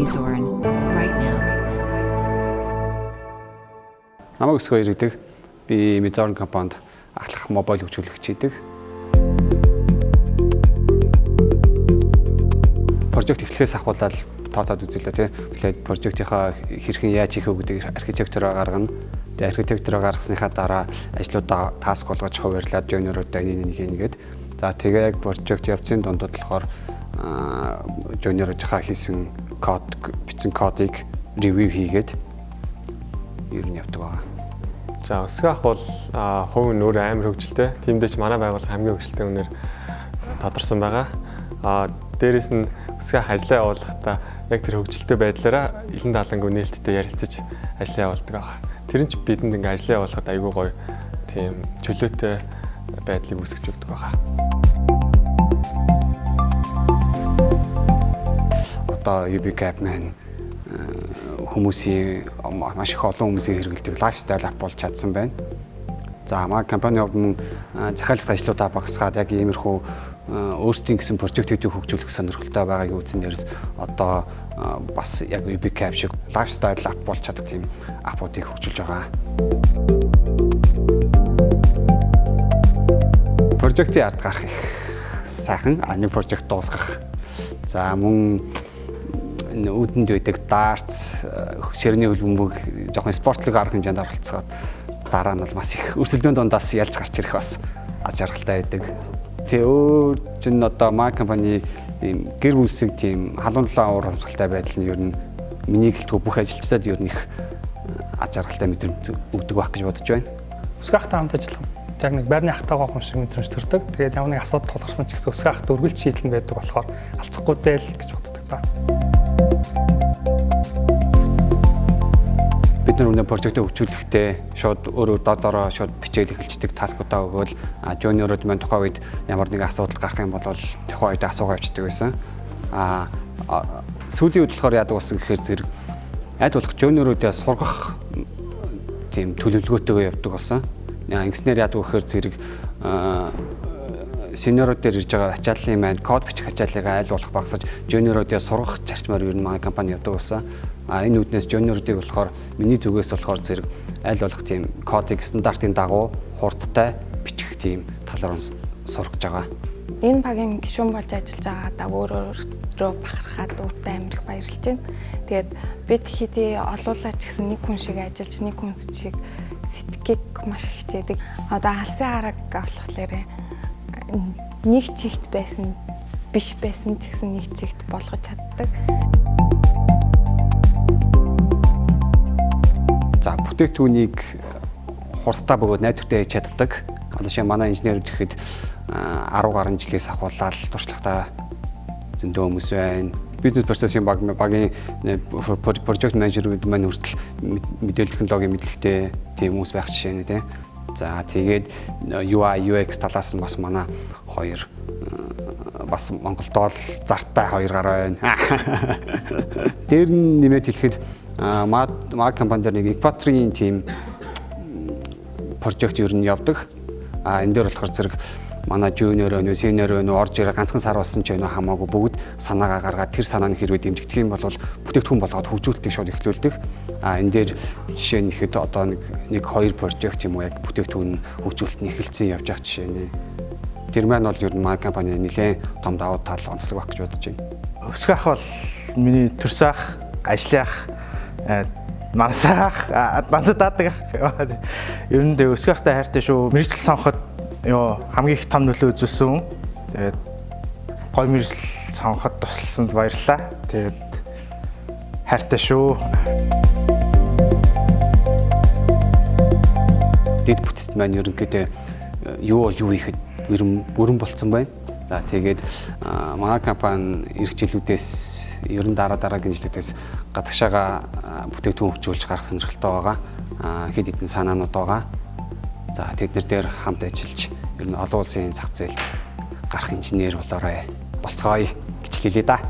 Mizoran right now. Намайг Өсгөө иргэдэг. Би Mizoran компанид ахлах мобайл хөгжүүлэгч хийдэг. Project эхлэхээс ахуулаад тооцоод үзэлээ тий. Тэгэхээр project-ийнхаа хэрхэн яаж хийх вэ гэдэг архитектураа гаргана. Тэгээ архитектураа гаргасныхаа дараа ажлуудаа task болгож хуваарлаад junior-уудаа энийг нэг хийгээд за тэгээ яг project явцын дундад болохоор junior-уудынхаа хийсэн код бичсэн кодыг review хийгээд ер нь явдаг байгаа. За Өсгөө ах бол хувь нь өөр амар хөгжилтэй. Тиймдээ ч манай байгууллага хамгийн хөгжилтэй үнээр тодорсон байгаа. Дээрээс нь Өсгөө ах ажлаа явуулахдаа яг тэр хөгжилтэй байдлаараа илэн далангүй нээлттэй ярилцаж ажлаа явуулдаг байгаа. Тэр нь ч бидэнд ингээ ажлаа явуулахад айгүй гоё тийм чөлөөтэй байдлыг үүсгэж өгдөг байгаа. Одоо UBCab маань хүмүүсийн маш их олон хүмүүсийн хэрэглэдэг lifestyle app болж чадсан байна. За манай компани хувьд мөн захиалгат ажлуудаа багасгаад яг иймэрхүү өөрсдийн гэсэн project-үүдийг хөгжүүлэх сонирхолтой байгааг үзсэн дээрээс одоо бас яг UBCab шиг lifestyle app болж чадах тийм app-уудыг хөгжүүлж байгаа. Project-ийн ард гарах их сайхан, нэг project дуусгах. За мөн үүдэнд байдаг дартс, ширээний хөлбөмбөг жоохон спортлог арга хэмжээнд оролцоход дараа нь бол бас их өрсөлдөөн дундаас ялж гарч ирэх бас аз жаргалтай байдаг. Тэгээ өөр чинь одоо манай компани тийм гэр бүлсэг тийм халуун дулаан уур амьсгалтай байдал нь ер нь миний гэлтгүй бүх ажилчдад ер нь их аз жаргалтай мэдрэмж өгдөг байх гэж бодож байна. Өсгөө ахтай хамт ажиллах яг нэг байрны ахтайгаа хүн шиг мэдрэмж төрдөг. Тэгээд ямар нэг асуудал тулгарсан ч гэсэн өсгөө ахт үргэлж шийдэл нь байдаг болохоор алцахгүй дээ л гэж боддог та. Бид нар өнөө project-ыг хөгжүүлэхдээ шууд өөр дор шууд бичээл эхэлждэг, task-уудаа өгөөл junior-ууд маань тухайн үед ямар нэгэн асуудал гарах юм бол тухайн үед асуугаа явчихдаг байсан. Сүүлийн үед болохоор яадаг болсон гэхээр зэрэг аль болох junior-уудаа сургах тийм төлөвлөгөөтэйгээ явдаг болсон. Ингэснээр яадаг гэхээр зэрэг senior-ууд дээр ирж байгаа ачааллын маань код бичих ачааллыг аль болох багасгаж junior-уудаа сургах зарчмаар ер нь манай компани явдаг болсон. Энэ үүднээс junior-уудыг болохоор миний зүгээс болохоор зэрэг аль болох тийм кодыг стандартын дагуу хурдтай бичих тийм талаар сургаж байгаа. Энэ багийн гишүүн болж ажиллаж байгаадаа өөрөөрөө бахархаад өөртөө амар их баярлж байна. Тэгээд бид хэдий олуулаа ч гэсэн нэг хүн шиг ажиллаж, нэг хүн шиг сэтгэхийг маш хичээдэг. Одоо алсын арга болохоор нэг чигт байсан биш байсан ч гэсэн нэг чигт болгож чаддаг. За бүтээгдэхүүнийг хурдтай бөгөөд найдвартай хийж чаддаг. Одоо шинэ манай инженерүүд гэхэд 10 гаруй жилээс ахуулаад туршлагатай зөндөө хүмүүс байна. Бизнес процессын багийн project менежерүүд маань хүртэл мэдээлэл технологийн мэдлэгтэй тийм хүмүүс байх жишээ нэ тийм. За тэгээд UI UX талаас нь бас манай хоёр бас Монголдоо л зартай хоёр гараа байна. Дээр нь нэмээд хэлэхэд манай компани дээр нэг Экваторын тийм project ер нь явдаг. Энэ дээр болохоор зэрэг манай junior өнөө senior өнөө орж ирээ ганцхан сар болсон ч өнөө хамаагүй бүгд санаагаа гаргаад тэр санааны хэрвээ дэмжигдэх юм бол бүтээгдэхүүн болгоод хөгжүүлэлтийг шууд эхлүүлдэг. Энэ дээр жишээ нь ихэд одоо нэг хоёр project юм уу яг бүтээгдэхүүн хөгжүүлэлт нь эхэлсэн явж байгаа жишээ нэ. Тэр маань бол ер нь манай компани нэлээд том давуу тал онцлог байх гэж бодож байна. Өсгөө ах бол миний төрсөн ах, ажлын ах, мансаа ах, дандаа даадаг ах. Ер нь тэгээ өсгөө ахтай хайртай шүү. Мэргэжил сонгоход хамгийн их том нөлөө үзүүлсэн. Тэгээд гоё мэргэжил сонгоход тусалсанд баярлалаа. Тэгээд хайртай шүү. Дэд бүтцэд маань ерөнхийдөө юу бол юу хийхэд бүрэн болцсон байна. За тэгээд манай компани ирэх жилүүдээс ер нь дараагийн жилүүдээс гадагшаага бүтээгдэхүүн хөгжүүлж гарах сонирхолтой байгаа. Хэд хэдэн санаанууд байгаа. За тэд нар дээр хамт ажиллаж ер нь олон улсын зах зээлд гарах инженер болоорой болцгоё гэж хэлье да.